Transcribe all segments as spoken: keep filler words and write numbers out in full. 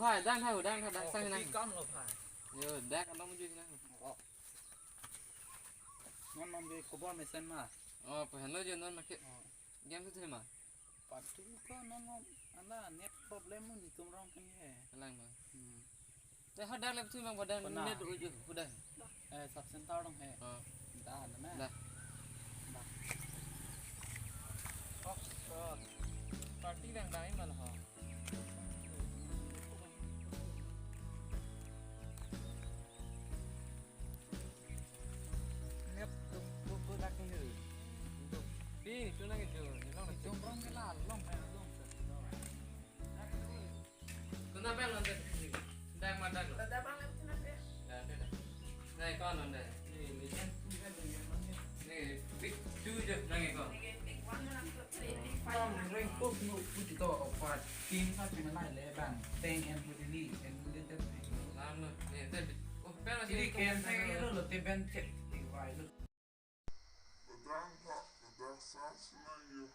Hai, dang tha, dang tha, dang sang nang. Kam lo phai. Yo, dak along ju nang. Oh. Non non de khobor mesen ma. Oh, pahalo jo non make. Oh. Game tu ma. Patu ko non non. Ala net problem mun tum rong kan he. Alang ma. Hmm. Te hadak lep tu mang badan net uju hudah. Eh, sub center dong he. Oh. Dah, dah, nah. Dah. Dah. Oh, oh. Party dang dang mal ho. Net tum tum tum dak ni. Pi, tu nang itu. Ni long. Tum rong ke la long, long. Kuna bang nonde. Dak ma dak lo. Dak bang lem kuna bang. Dak dak. Nai kon nonde. Ni ni jen. Ni big two je nang ko. Big one, one, two, three, big five. Bang rank top no puji to opat. Team sa china lai le bang. Teng en putili en le tep. Lam lo. Ni tep. Oh, pero sini ken sa lo te ben check. Ti wai lo. Ladang pak, ladang sa sinang yo.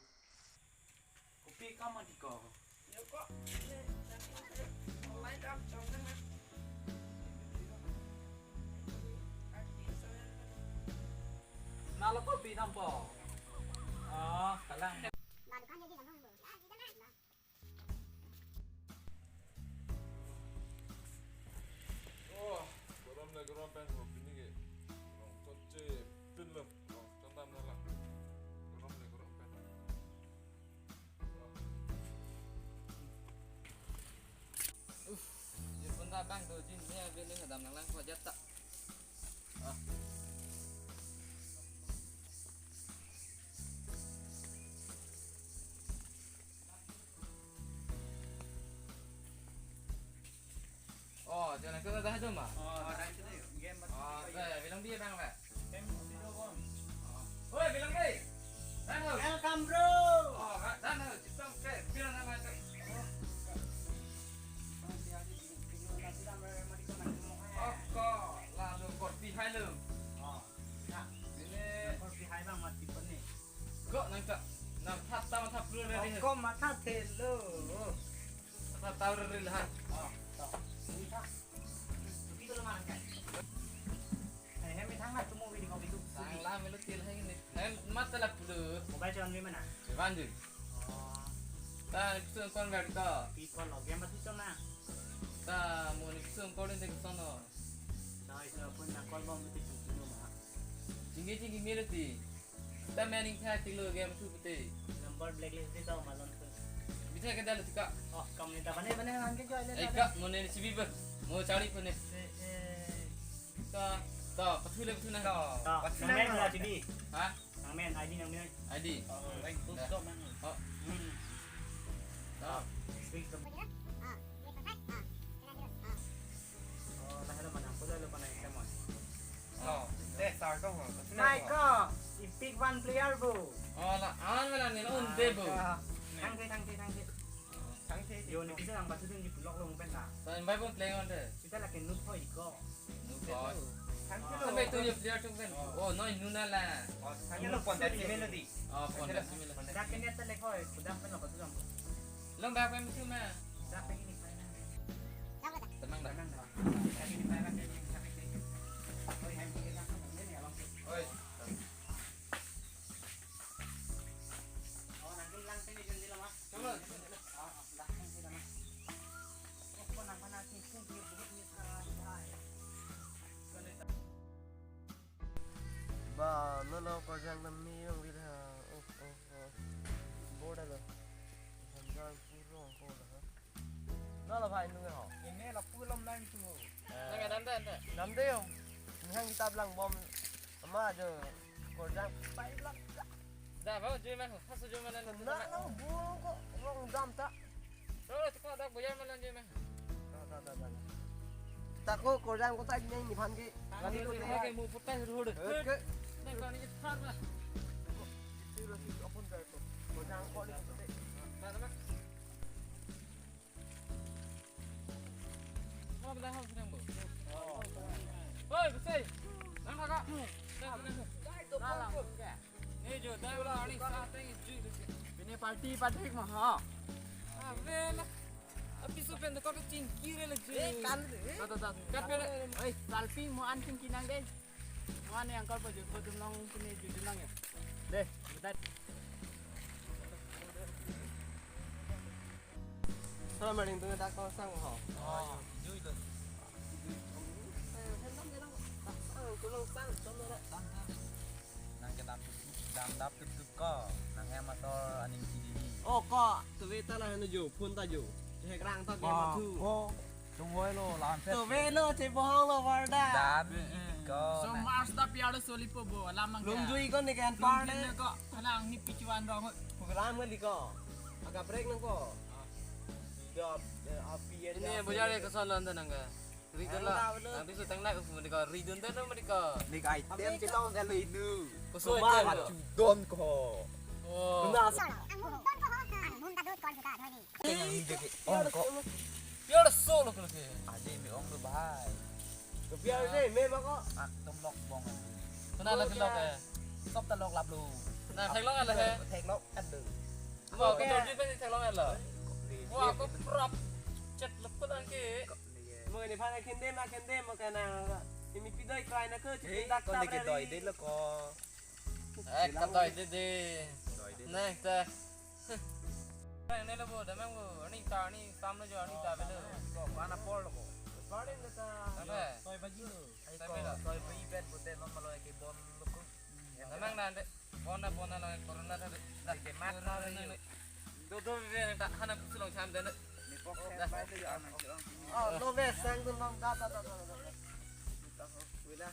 Kopi kam adi ko? Yo ko, ini, mulai dam chong na. Nalo kopi nampo. Oh, kalang. Oh, gorom le gorom pen ho pini ke. Rong kotche pin lo, rong chandam na la. Gorom le gorom pen. Uff, ye pun ta bang do jin ne bini adam nang lang ko jat ta. Ah. Oh, jalan ke dah tu ma. Oh, dah itu deh. Game bat. Oh, dah, bilang dia bang, Pak. Game itu dong. Oh. Oi, bilang dia. Bang, lo. Welcome, bro. Oh, dah, dah, dah. Cipta ke, bilang nama itu. Oh. Oko, lalu kot bihai lo. Oh, ya. Ini kot bihai bang mati pon ni. Kok nang tak, nang thap ta matha pru re. Oko matha thelo. Matha taur re lah. Oh, tak. Ini tak. Tapi kalau mana kan? Eh, hem thang na tumu video kau itu. Thang la melu til hai ni. Hem mat la pulu. Mobile cuan di mana? Cuan di. Oh. Ta kusung kon gari ko. Pi kon lo game mati cuan na. Ta mo ni kusung kon de kusono. Ta isu pun na kon bom mati cuan ma. Tinggi tinggi melu ti. Ta mening tha kilo game tu pute. Number blacklist di tau malon tu. Bisa ke dalu tika. Oh, kam ni ta bane bane nang ke joy le. Eh, ka mo ne sibi ba. Mo cari pun ne. Eh, eh. Ta, ta, pathu le pathu na. Ta, pathu na. Nang men la chibi. Ha? Nang men, I D nang men. I D. Oh, like, dah. Oh. Hmm. Ta. Speak the. Oh, dah ada mana? Aku dah lupa naik, come on. Oh, deh, sar ko, ho. Pathu na ko. Epic one player, bro. Oh, la, an mana ni, un de, bro. Thang ke, thang ke, thang ke. Thang ke. Yo, ni bisa nang pathu dun di blog lo pen ta. Ta, invite pon play on de. Kita lagi noob hoi ko. Noob hoi. Thang ke lo. Sampai tu ye player tu kan. Oh, no, inuna la. Oh, thang ke lo pon dati melody. Oh, pon dati melody. Dak ke ni ta lek hoi, kuda pen lo pathu dun. Long dak pen tu ma. Dak pen ni pen. Tenang dah. Tenang dah. Dak ke ni pen dak ke ni pen. Hoi, hai, kita ni along. Hoi. Oh, nang lang pen ni jun di lama. Come on. Ba, no, no, Korjang kami yang bilang. Oh, oh, oh. Boda lo. Samjang purong ko lo. No, lo, bhai, nung ho. Ini lapu lom nang tu. Nang dam dam dam. Dam de yo. Nang kita bilang bom. Ama aja. Korjang pai bilang. Dah, bawa jui mah. Hasu jui mah. Kena lo, bu ko rong dam ta. Ro, tiko dak boyar malan je meh. Ta, ta, ta, ta. Ta ko Korjang ko ta ni ni phan ke. Kani ko ni ke mu putai hur hur. Oke. Nang kani ke thar na. Itu lo si apun jar ko. Korjang ko ni putai. Mana mana. Mana benda hal sedang bu. Hoi, besai. Nang kakak. Nang kakak. Dalam. Ni jo, dah lah, ni sa teng ju. Ini party Patrick mah, ha. Ah, ven. Api supen ko ching Kiri lagi. Eh, kan, eh. Tat, tat, tat. Kat pele. Oi, selfie mo an sing kinang dei. Mo an yang kal pajut pajut nang sini jujur nang ya. Deh, betat. Salam maning tu tak kau sang ho. Oh, jui tu. Sang, tulang sang, tulang. Nang kedam dam dap tup tup ko. Nang hem asor aning sidi. Oh, ko, tu beta lah nu jo, phone ta jo. Cek rang ta ke Ko, mathu. Ko, tunggu lo, lam set. Tu be lo, cek bohong lo, Warda. Dan, ko, So na- Mars ta piar soli po bo, alam mang Lung ya. Jui ko ni kan Lung par jui de. Ne ko, alang ni pichuan rong. Program kali ko. Agak break nang ko. Dap, eh, api ya. Ini dap, bojar ya ya. Kesan lo anta nang ka. Ridon Ang lo. Tahu lo. Nanti syuting nak ke semua di ko. Ridon tu nama di ko. Ni ka item Apa kita itu? Udah lo itu. Kosong Cuma item lo. Cudon ko. Oh. Benar. Ang mundon ko ho, ang mundadot ko ang suka, Dhoni. Tengah ni deke. Oh, ko. Piar solo ke lagi. Aji mi ong tu bahai. Ke piar deh, me ma ko. Ah, tum lok bong. Kena lagi lok eh. Sop ta lok lap lu. Nah, theklong ada he. Theklong ada. Mo Oke. Ko dodi pen theklong ada. Wah, ko prap. Chat lepet angke. Mo ni phana kende ma kende mo kana. Ini pidai krai na ke Hei, chicken duck ko ta deke berari. Doi de lo ko. Eh, ka doi de de. Doi de. Next, eh. Nang ne lo bo, damang bo. Ani ta, ani tam lo jo, ani ta belo. Ko, mana pol lo ko. Pardon kata. Apa? Soi baji lo. Ai Soi ko, belo. Soi bui bet bo te non malo ke bon lo ko. Damang na de. Bon na, bon na lo, corona ta de. Dah, ke mat na de. Do do be ta hana sulong cham de. Ni pok Dah. Bai de jo. Oh, no be sang dun nong da da da da. Wila.